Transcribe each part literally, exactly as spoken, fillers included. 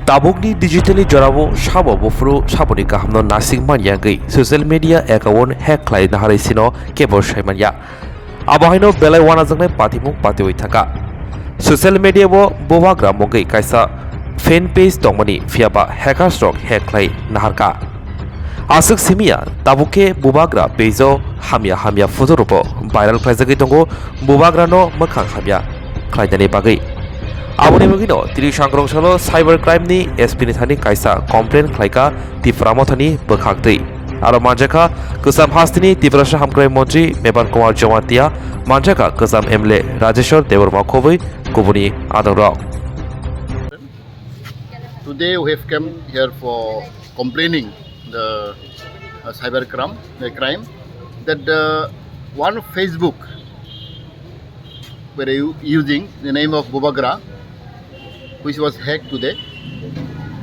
Tabukni digitally jorao sabo buphuru saboni kahamno nasing manya wngwi social media account hack khlai naharwi sino kebo sai manya. Abo haino belai wanajaknai patimung patiwi thangkha. Social media o Bubagra mungwi kaisa fan page tongmani, phiyaba hackers rok hack khlai naharkha. Aswk simiya, tabuk khe Bubagra page o hamya hamya photo rokbo viral khlaijagwi tongo, Bubagrano mwkhang hamya khlainani bagwi. Aboni bagwino tini sangrong salo cyber crime ni S P ni thani kaisa complaint khlaikha Tipra Mothani bwkhaktwi. Aro manjakha kwcham hasteni Tiprasa Hamkrai Montri Mebar Kumar Jamatia, manjakha kwcham M L A Rajeshwar Debbarma khobwi kubuni adongrok. Today we have come here for complaining the, uh, cyber crime, the crime that, uh, one Facebook were u-, using the name of Bubagra, which was hacked today,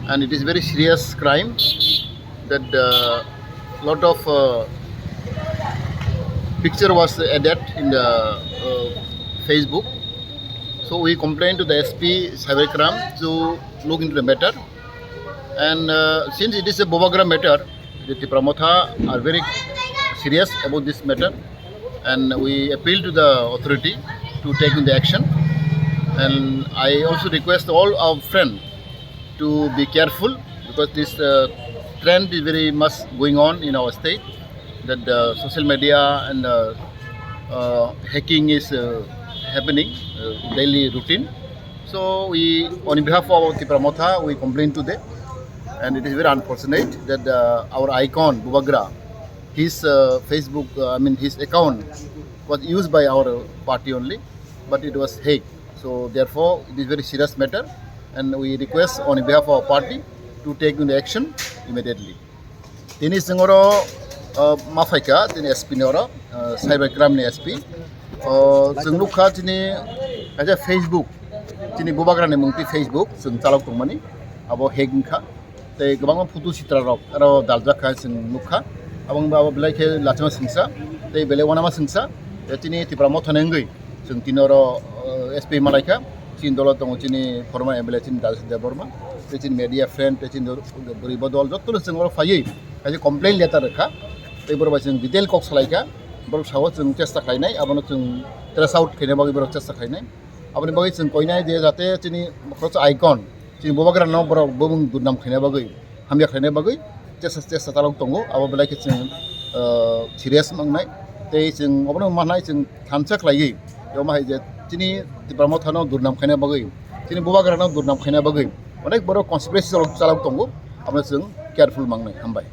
and it is very serious crime that, uh, lot of, uh, picture was added in the, uh, Facebook. So we complained to the S P Cybercrime to look into the matter. And, uh, since it is a Bubagra matter, the Tipra Motha are very serious about this matter, and we appeal to the authority to take into action. And I also request all our friends to be careful, because this, uh, trend is very much going on in our state, that the social media and, uh, uh, hacking is, uh, happening, uh, daily routine. So we, on behalf of our Tipra Motha, we complain today, and it is very unfortunate that, uh, our icon Bubagra, his, uh, Facebook, uh, I mean his account was used by our party only, but it was hacked. So therefore, it is very serious matter, and we request on behalf of our party to take into action immediately. Tini chwng oro, uh, ma phaikha, tini S P ni oro, uh, cyber crime ni S P. Uh, chwng nukha tini kaisa Facebook, tini Bubagra ni mungti Facebook, chwng chalok tongmani, abo hack wngkha. Tei kwbangma photo sitra rok aro daljak kha chwng nukha. Abo wngba abo belai khe lachima singsa, tei belai wanama singsa, tei tini Tipra Motha ni wngwi chwng tini oro, uh, S P malaikha. Chini dolo tongo chini former M L A chini Rajeshwar Debbarma, tei chini media friend, tei chini bwrwi bodol jotono chwng oro phaiwi kaisa complaint letter rwkha. Tei borok bai chwng detail kok salaikha, borok sao chwng chesta khlainai, abono chwng trace out khaina bagwi borok chesta khlainai. Aboni bagwi chwng koinai je jate chini khoroksa icon, chini Bubagrano borok bumung durnam khaina bagwi, hamya khaina bagwi chesta, chesta chalok tongo. Abo belai khe chwng, uh, serious wngnai. Tei chwng obono manai chwng thansa khlaiwi, omo hai je chini Tipra Mothano durnam khaina bagwi, chini Bubagrano durnam khaina bagwi onek borok conspiracy chalok, chalok tongo. Abono chwng careful mangnai. Hambai.